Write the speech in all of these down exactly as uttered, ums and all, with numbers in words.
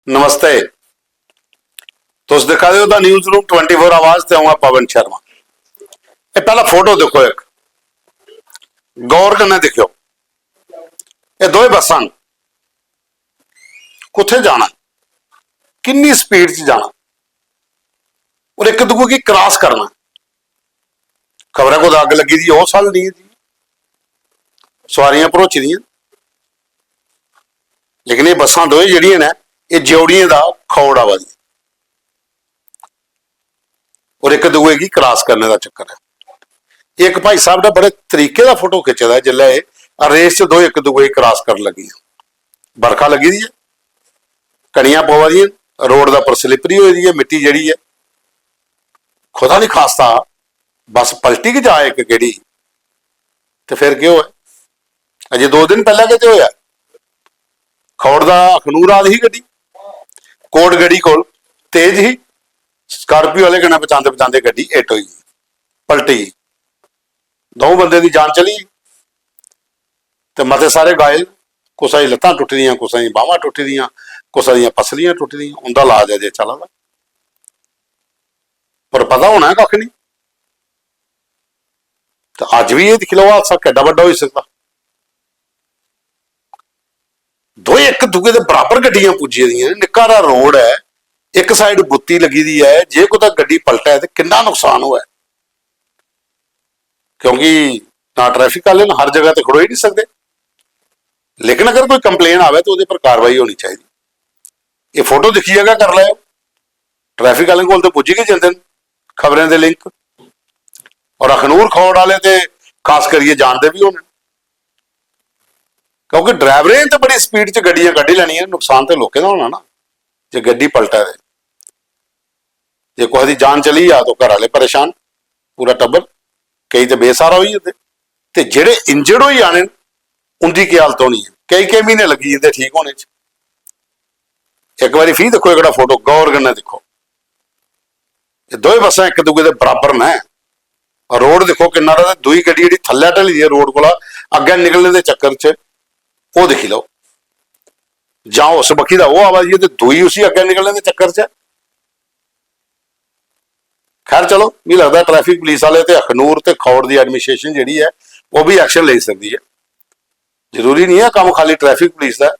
नमस्ते। तुस दिक्खा दे ओ the news room twenty four आवाज ते अ'ऊं आं पवन शर्मा। एह् पैह्ला फोटो दिक्खो, इक गौर कन्नै दिक्खेओ, एह् दोए बस्सां न। कुत्थै जाना, किन्नी स्पीड च जाना, और इक दूए गी क्रॉस करना। खबरै कुतै अग्ग लग्गी दी, ओह् सैल्ल निं ऐ जी, सोआरियां भरोची दियां। लेकिन एह् बस्सां दोए जेह्ड़ियां न, एह् ज्यौड़ियें दा खौड़ आवा दी, और इक दूए गी क्रॉस करने दा चक्कर ऐ। इक भाई साहब ने बड़े तरीके दा फोटो खिच्चे दा ऐ, जिसलै एह् रेस च दो इक दूए गी क्रॉस करन लगी ऐ। बरखा लगी दी ऐ, कनियां पवा दियां, रोड दे उप्पर स्लिपरी होई दी ऐ, मिट्टी जेह्ड़ी ऐ, खुदा नहीं खास्ता बस पलटी गै जा इक केह्ड़ी, ते फिर केह् होऐ? अजे दो दिन पैह्लें गै ते होआ, खौड़ दा अखनूर आ दी ही गड्डी, कोट गढ़ी कोल तेज ही, स्कार्पियो आह्ले कन्नै बचांदे बचांदे गड्डी हिट होई गेई, पलटी गेई। द'ऊं बंदे दी जान चली गेई ते मते सारे घायल, कुसै दी लत्तां टुट्टी दियां, कुसै दियां बाह्मां टुट्टी दियां, कुसै दियां पसलियां टुट्टी दियां। उं'दा लाज अजें चला दा, पर पता होना ऐ कक्ख निं। ते अज्ज बी एह् दिक्खी लैओ, हादसा केड्डा बड्डा होई सकदा। दोए इक दूए दे बराबर गड्डियां पुज्जी दियां न, निक्का हारा रोड ऐ, इक साइड बुत्ती लग्गी दी ऐ, जे कुतै गड्डी पलटै ते किन्ना नुकसान होऐ, क्योंकि ना ट्रैफिक आह्ले न, हर जगह ते खड़ोई निं सकदे। लेकिन अगर कोई कंप्लेन आवै ते ओह्दे पर कार्रवाई होनी चाहिदी। एह् फोटो दिक्खियै गै करी लैओ, ट्रैफिक आह्लें कोल ते पुज्जी गै जंदे न खबरें दे लिंक, और अखनूर खौड़ आह्ले ते खास करियै जानदे बी होने, क्योंकि ड्राइवरें ते बड़ी स्पीड च गड्डियां कड्ढी लैनियां, नुकसान ते लोकें दा होना ना। जे गड्डी पलटै ते जे कुसै दी जान चली जा, तो घर आह्ले परेशान, पूरा टब्बर, केई ते बेसहारा होई जंदे। ते जेह्ड़े इंजर्ड होई जाने न, उं'दी केह् हालत होनी ऐ? केई केई म्हीने लग्गी जंदे ठीक होने च। इक बारी फ्ही दिक्खो एह्कड़ा फोटो, गौर कन्नै दिक्खो, एह् दोए बस्सां इक दूए दे बराबर न। रोड दिक्खो किन्ना हारा, ते दूई गड्डी जेह्ड़ी थल्लै ढली दी ऐ रोड कोला, अग्गें निकलने दे चक्कर च, ओह् दिक्खी लैओ, जां उस बक्खी दा ओह् आवा दी ऐ ते दूई उसी अग्गें निकलने दे चक्कर च। खैर चलो, मिगी लगदा ट्रैफिक पुलिस आह्ले ते अखनूर ते खौड़ दी एडमिनिस्ट्रेशन जेह्ड़ी ऐ, ओह् बी एक्शन लेई सकदी ऐ। जरूरी निं ऐ कम्म खाली ट्रैफिक पुलिस दा ऐ,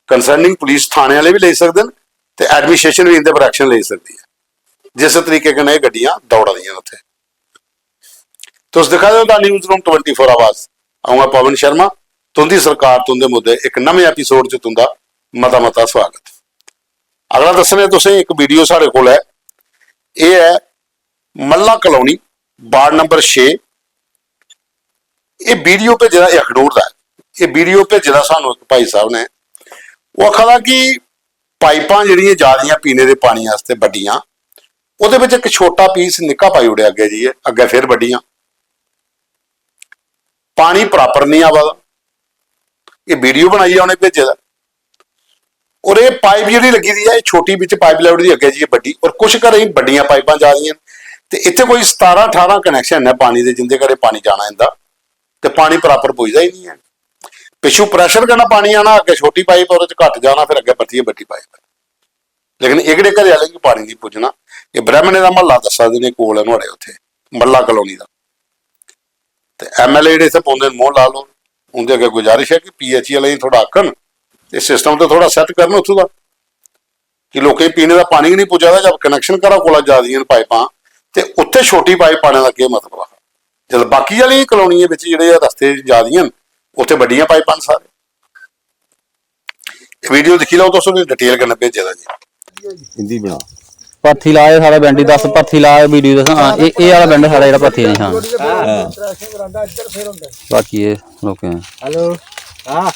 कंसर्निंग पुलिस थाने आह्ले बी लेई सकदे न ते एडमिनिस्ट्रेशन बी इं'दे पर एक्शन लेई सकदी ऐ, जिस तरीके कन्नै एह् गड्डियां दौड़ा दियां न उत्थै। तुस दिक्खा दे ओ the news room twenty four आवाज, अ'ऊं आं पवन शर्मा। तुं'दी सरकार, तुं'दे मुद्दे, इक नमें एपिसोड च तुं'दा मता मता स्वागत। अगला दस्सने तुसें इक वीडियो साढ़े कोल ऐ, एह् ऐ मल्ला कलोनी, वार्ड नंबर छे। एह् वीडियो भेजे दा, एह् अखनूर दा ऐ। एह् वीडियो भेजे दा सानू इक भाई साहब ने, ओह् आखा दा कि पाइपां जेह्ड़ियां जा दियां पीने दे पानी आस्तै बड्डियां, ओह्दे बिच इक छोटा पीस निक्का पाई ओड़ेआ अग्गें जाइयै, अग्गें फिर बड्डियां, पानी प्रापर निं आवा दा। एह् वीडियो बनाइयै उ'नें भेजे दा। और एह् पाइप जेह्ड़ी लग्गी दी ऐ, एह् छोटी बिच पाइप लाई ओड़ी दी, अग्गें जाइयै बड्डी, और कुछ घरें गी बड्डियां पाइपां जा दियां न। ते इत्थै कोई सतारां ठारां कनैक्शन न पानी दे, जिंदे घरें पानी जाना इंदा, ते पानी प्रापर पुजदा ही निं ऐ। पिच्छों प्रैशर कन्नै पानी आना, अग्गें छोटी पाइप, ओह्दे च घट्ट जाना, फिर अग्गें परतियै बड्डी पाइप। लेकिन एह्कड़े घरै आह्लें गी पानी निं पुज्जना। एह् ब्राह्मणें दा म्हल्ला दस्सा दे न, कोल ऐ नुहाड़े उत्थै, मल्ला कलोनी दा। ते एमएलए जेह्ड़े इत्थै पौंदे न, मोहन लाल होर, उं'दे अग्गें गुजारिश ऐ कि पीएचई आह्लें गी थोह्ड़ा आखन, ते सिस्टम ते थोह्ड़ा सैट्ट करन उत्थूं दा, कि लोकें गी पीने दा पानी गै निं पुज्जा दा, जब कनैक्शन घरा कोला जा दियां न पाइपां, ते उत्थै छोटी पाइप पाने दा केह् मतलब हा? जद बाकी आह्लियें कलोनियें बिच जेह्ड़े रस्ते जा दियां न, उत्थै बड्डियां पाइपां न सारे। वीडियो दिक्खी लैओ तुस, उ'नें डिटेल कन्नै भेजे दा जी। इंदी बना। भरथी ला, एह् साढ़ा बैंडी, दस भरथी ला, वीडियो दस्सां। हां, एह्, एह् आह्ला बैंड साढ़ा जेह्ड़ा भरथी निशान। हां। बाकी एह् लोकें। हेलो। हां।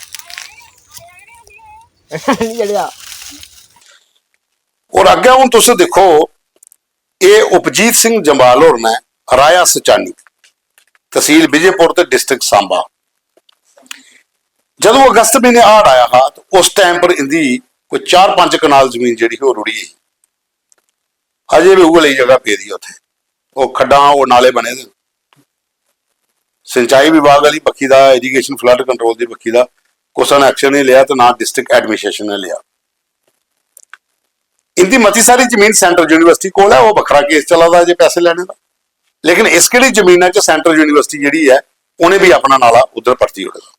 और अग्गें हून तुस दिक्खो, एह् उपजीत सिंह जम्वाल होर न, राया सचानी, तसील विजयपुर ते डिस्ट्रिक्ट सांबा। जदूं अगस्त म्हीने हाड़ आया हा, ते उस टाइम पर इंदी कोई चार पंज कनाल जमीन जेह्ड़ी ही, ओह् रुढ़ी गेई। अजें बी उ'ऐ लेई जगह पेदी ऐ उत्थै, ओह् खड्डां, ओह् नाले बने दे न। सिंचाई विभाग आह्ली बक्खी दा, इरीगेशन फ्लड कंट्रोल दी बक्खी दा कुसै ने एक्शन निं लेआ ते ना डिस्ट्रिक्ट एडमिनिस्ट्रेशन ने लेआ। इंदी मती सारी जमीन सेंट्रल यूनिवर्सिटी कोल ऐ, ओह् बक्खरा केस चला दा जे पैसे लैने दा। लेकिन इस केह्ड़ी जमीना च सेंट्रल यूनिवर्सिटी जेह्ड़ी ऐ, उ'नें बी अपना नाला उद्धर परती ओड़े दा,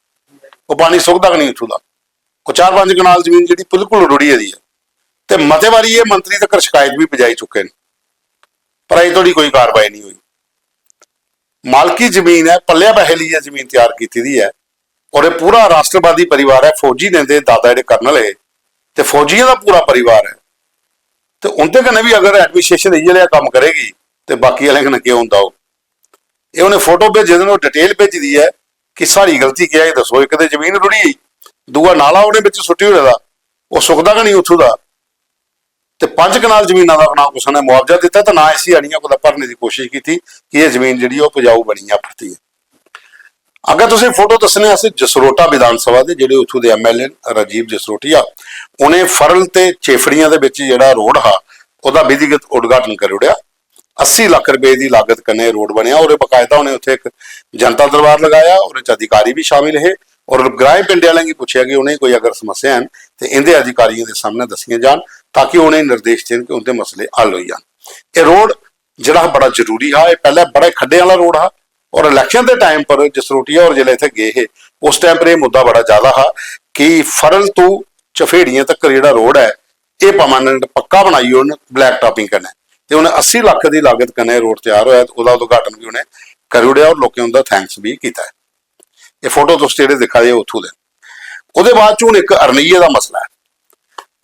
ओह् पानी सुकदा गै निं उत्थूं दा। ओह् चार पंज कनाल जमीन जेह्ड़ी बिल्कुल रुढ़ी गेदी ऐ, ते मते बारी एह् मंत्री तक्कर शकैत बी पजाई चुके न, पर अजें धोड़ी कोई कारवाई निं होई। मालकी जमीन ऐ, पल्लेआ पैसे लेइयै जमीन त्यार कीती दी ऐ, और एह् पूरा राष्ट्रवादी परिवार ऐ। फौजी ने ते दादा जेह्ड़े कर्नल हे, ते फौजियें दा पूरा परिवार ऐ, ते उं'दे कन्नै बी अगर एडमिनिस्ट्रेशन इ'यै नेहा कम्म करेगी, ते बाकी आह्लें कन्नै केह् होंदा होग? एह् उ'नें फोटो भेजे दे न, ओह् डिटेल भेजी दी ऐ कि साढ़ी गलती केह् ऐ, एह् दस्सो। इक ते जमीन रुढ़ी गेई, दूआ नाला उ'नें बिच सुट्टी ओड़े दा, ओह् सुकदा गै निं उत्थूं दा। ते पंज कनाल जमीना दा ना कुसै ने मुआवजा दित्ता, ते ना इसी आनियै कुतै भरने दी कोशिश कीती कि एह् जमीन जेह्ड़ी ओह् उपजाऊ बनी जा परतियै। अगर तुसें फोटो दस्सने अस जसरोटा विधानसभा दे, जेह्ड़े उत्थूं दे एमएलए न राजीव जसरोटिया, उ'नें फरल ते चेफड़ियां दे बिच जेह्ड़ा रोड हा, ओह्दा विधिगत उद्घाटन करी ओड़ेआ। अस्सी लक्ख रपेऽ दी लागत कन्नै रोड बनेआ और बाकायदा उ'नें उत्थै इक जनता दरबार लगाया, ओह्दे च अधिकारी बी शामिल हे और ग्राएं पिंडें आह्लें गी पुच्छेआ कि उ'नेंगी कोई अगर समस्या हैन ते इं'दे अधिकारियें दे सामनै दस्सियां जान, ताकि उ'नेंगी निर्देश देन कि उं'दे मसले हल होई जान। एह् रोड जेह्ड़ा बड़ा जरूरी हा, एह् पैह्लें बड़े खड्डे आह्ला रोड हा और इलैक्शन दे टाइम पर जसरोटिया होर जिसलै इत्थै गे हे, उस टाइम पर एह् मुद्दा बड़ा ज्यादा हा कि फरल तू चफेड़ियें तक्कर जेह्ड़ा रोड ऐ, एह् परमानेंट पक्का बनाई ओड़न ब्लैक टॉपिंग कन्नै। ते उ'नें अस्सी लक्ख दी लागत कन्नै रोड त्यार होया ते ओह्दा उद्घाटन बी उ'नें करी ओड़ेआ और लोकें उं'दा थैंक्स बी कीता ऐ। एह् फोटो तुस जेह्ड़े दिक्खा दे ओ उत्थूं दे। ओह्दे बाद च हून इक अरनिये दा मसला ऐ।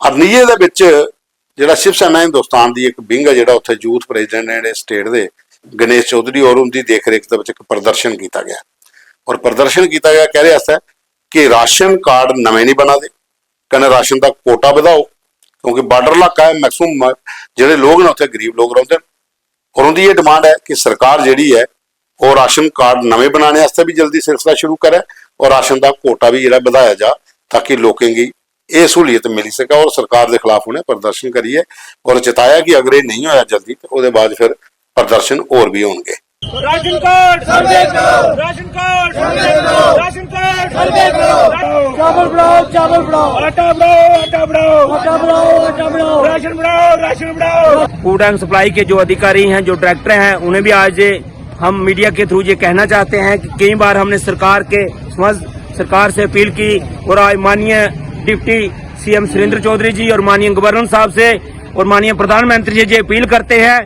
अरनिये दे बिच जेह्ड़ा शिव सेना हिंदुस्तान दी इक विंग ऐ, जेह्ड़ा उत्थै यूथ प्रेसिडेंट ने जेह्ड़े स्टेट दे, गणेश चौधरी और उं'दी देख रेख दे बिच इक प्रदर्शन कीता गेआ। और प्रदर्शन कीता गेआ कैह्दे आस्तै? कि राशन कार्ड नमें निं बना दे, कन्नै राशन दा कोटा बधाओ, क्योंकि बार्डर इलाका ऐ, मैक्सिमम जेह्ड़े लोक न उत्थै गरीब लोक रौंह्दे न। और उं'दी एह् डिमांड ऐ कि सरकार जेह्ड़ी ऐ, ओह् राशन कार्ड नमें बनाने आस्तै बी जल्दी सिलसिला शुरू करै और राशन दा कोटा बी जेह्ड़ा बधाया जा, ताकि लोकें गी एह् स्हूलियत मिली सकै। और सरकार दे खिलाफ उ'नें प्रदर्शन करियै और चेताया कि अगर एह् नेईं होया जल्दी ते ओह्दे बाद फिर प्रदर्शन होर बी होणगे। राशन कार्ड सर्वे करो। राशन कार्ड सर्वे करो। राशन कार्ड सर्वे करो। चावल बढ़ाओ, चावल बढ़ाओ। आटा बढ़ाओ, आटा बढ़ाओ। आटा बढ़ाओ, आटा बढ़ाओ। राशन बढ़ाओ, राशन बढ़ाओ। फूड एंड सप्लाई के जो अधिकारी हैं, जो डायरेक्टर हैं, उन्हें भी आज हम मीडिया के थ्रू ये कहना चाहते हैं कि कई बार हमने सरकार के समझ, सरकार से अपील की और आज माननीय डिप्टी सीएम सुरेंद्र चौधरी जी और माननीय गवर्नर साहब से और माननीय प्रधानमंत्री जी से अपील करते हैं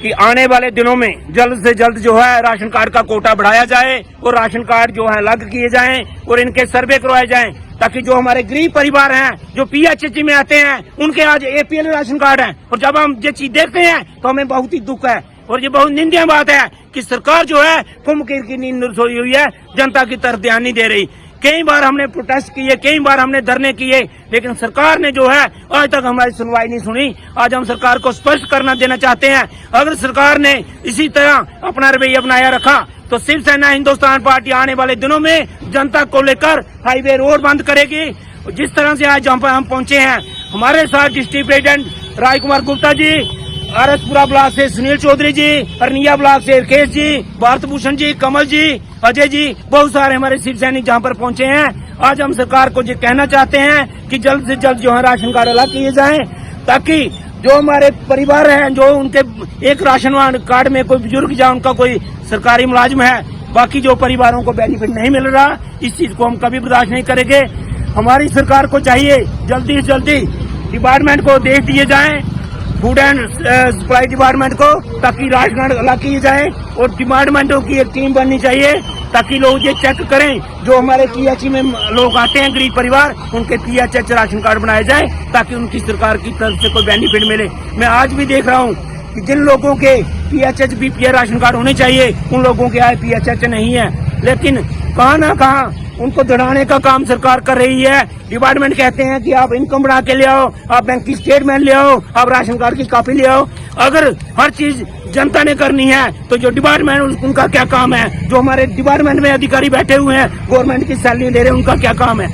कि आने वाले दिनों में जल्द से जल्द जो है राशन कार्ड का कोटा बढ़ाया जाए और राशन कार्ड जो है अलग किए जाएं और इनके सर्वे करवाए जाएं, ताकि जो हमारे गरीब परिवार हैं, जो पीएचएच में आते हैं, उनके आज एपीएल राशन कार्ड है। और जब हम ये चीज देखते हैं तो हमें बहुत ही दुख है और ये बहुत निंदनीय बात है कि सरकार जो है कुंभकीर की नींद सोई हुई है, जनता की तरफ ध्यान नहीं दे रही। कई बार हमने प्रोटेस्ट किए, कई बार हमने धरने किए, लेकिन सरकार ने जो है आज तक हमारी सुनवाई नहीं सुनी। आज हम सरकार को स्पष्ट करना देना चाहते हैं, अगर सरकार ने इसी तरह अपना रवैया बनाया रखा तो शिवसेना हिंदुस्तान पार्टी आने वाले दिनों में जनता को लेकर हाईवे रोड बंद करेगी। जिस तरह से आज हम हम पहुंचे हैं, हमारे साथ district president Rajkumar Gupta ji, RS Pura block से सुनील चौधरी जी, अरनिया ब्लॉक से रिकेश जी, भारत भूषण जी, कमल जी, अजय जी, बहुत सारे हमारे शिव सैनिक जहाँ पर पहुंचे हैं। आज हम सरकार को ये कहना चाहते हैं कि जल्द से जल्द जो है राशन कार्ड अलग किए जाएं, ताकि जो हमारे परिवार हैं, जो उनके एक राशन कार्ड में कोई बुजुर्ग या उनका कोई सरकारी मुलाजिम है, बाकी जो परिवारों को बेनिफिट नहीं मिल रहा, इस चीज को हम कभी बर्दाश्त नहीं करेंगे। हमारी सरकार को चाहिए जल्दी से जल्दी डिपार्टमेंट को देख दिए जाएं, फूड एंड सप्लाई डिपार्टमेंट को, ताकि राशन कार्ड अलग किए जाएं और डिपार्टमेंटों की एक टीम बननी चाहिए, ताकि लोग ये चेक करें, जो हमारे पीएचई में लोग आते हैं गरीब परिवार, उनके पीएचएच राशन कार्ड बनाए जाए, ताकि उनकी सरकार की तरफ से कोई बेनिफिट मिले। मैं आज भी देख रहा हूँ कि जिन लोगों के पीएचएच बीपीएल राशन कार्ड होने चाहिए, उन लोगों के आज पीएचएच नहीं है। लेकिन कहाँ ना कहाँ उनको दौड़ाने का काम सरकार कर रही है। डिपार्टमेंट कहते हैं कि आप इनकम बना के ले आओ, आप बैंक की स्टेटमेंट ले आओ, आप राशन कार्ड की कॉपी ले आओ। अगर हर चीज जनता ने करनी है तो जो डिपार्टमेंट उन-, उनका क्या काम है? जो हमारे डिपार्टमेंट में अधिकारी बैठे हुए हैं, गवर्नमेंट की सैलरी ले रहे हैं, उनका क्या काम है?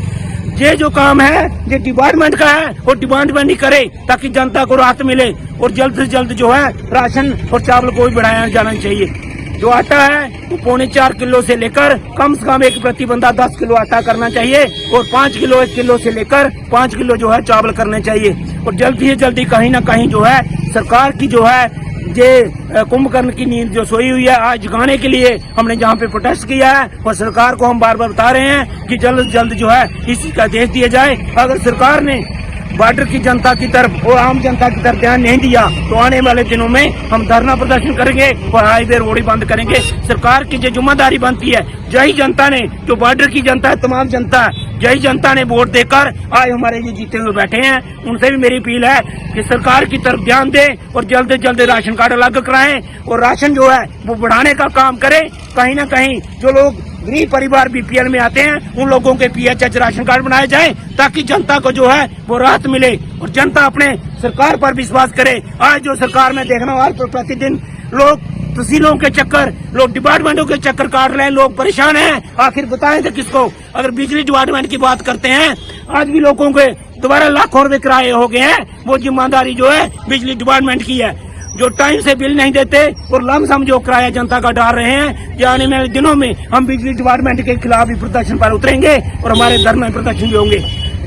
ये जो काम है ये डिपार्टमेंट का है, वो डिपार्टमेंट ही करे, ताकि जनता को राहत मिले और जल्द से जल्द जो है राशन और चावल को भी बढ़ाया जाना चाहिए। जो आटा है वो पौने चार किलो से लेकर कम से कम एक प्रति बंदा दस किलो आटा करना चाहिए और पाँच किलो, एक किलो से लेकर पाँच किलो जो है चावल करने चाहिए। और जल्दी से जल्दी कहीं ना कहीं जो है सरकार की जो है ये कुंभकर्ण की नींद जो सोई हुई है आज जगाने के लिए हमने जहाँ पे प्रोटेस्ट किया है और सरकार को हम बार बार बता रहे हैं कि जल्द से जल्द जो है इस चीज का आदेश दिया जाए। अगर सरकार ने बॉर्डर की जनता की तरफ और आम जनता की तरफ ध्यान नहीं दिया तो आने वाले दिनों में हम धरना प्रदर्शन करेंगे और हाईवे रोड ही बंद करेंगे। सरकार की जो जिम्मेदारी बनती है, जय जनता ने, जो बॉर्डर की जनता है, तमाम जनता है, जय जनता ने वोट देकर आज हमारे ये जीते हुए बैठे हैं। उनसे भी मेरी अपील है कि सरकार की तरफ ध्यान दें और जल्द से जल्द राशन कार्ड अलग कराएं और राशन जो है वो बढ़ाने का काम करें। कहीं ना कहीं जो लोग गरीब परिवार बीपीएल में आते हैं उन लोगों के पीएचएच राशन कार्ड बनाए जाए ताकि जनता को जो है वो राहत मिले और जनता अपने सरकार पर विश्वास करे। आज जो सरकार में देखना हर प्रतिदिन लोग तहसीलों के चक्कर, लोग डिपार्टमेंटों के चक्कर काट रहे हैं, लोग परेशान हैं। आखिर बताएं तो किसको? अगर बिजली डिपार्टमेंट की बात करते हैं, आज भी लोगों के दोबारा लाखों रुपए किराए हो गए हैं। वो जिम्मेदारी जो है बिजली डिपार्टमेंट की है, जो टाइम से बिल नहीं देते और लमसम जो किराया जनता का डाल रहे हैं। ये आने वाले दिनों में हम बिजली डिपार्टमेंट के खिलाफ भी प्रदर्शन पर उतरेंगे और हमारे धरना प्रदर्शन भी होंगे।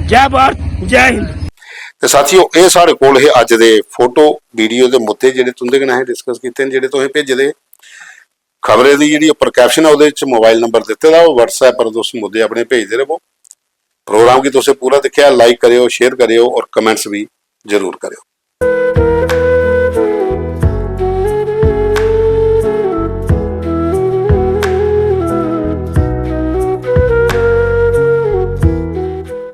जय भारत, जय हिंद। ते साथियों, एह् साढ़े कोल हे अज्ज दे फोटो, वीडियो दे मुद्दे जेह्ड़े तुं'दे कन्नै असें डिस्कस कीते न, जेह्ड़े तुसें भेजे दे। खबरें दी जेह्ड़ी उप्पर कैप्शन ऐ, ओह्दे च मोबाइल नंबर दित्ते दा, ओह् WhatsApp पर तुस मुद्दे अपने भेजदे र'वो। प्रोग्राम गी तुसें पूरा दिक्खेआ, लाइक करेओ, शेयर करेओ और कमेंट्स बी जरूर करेओ।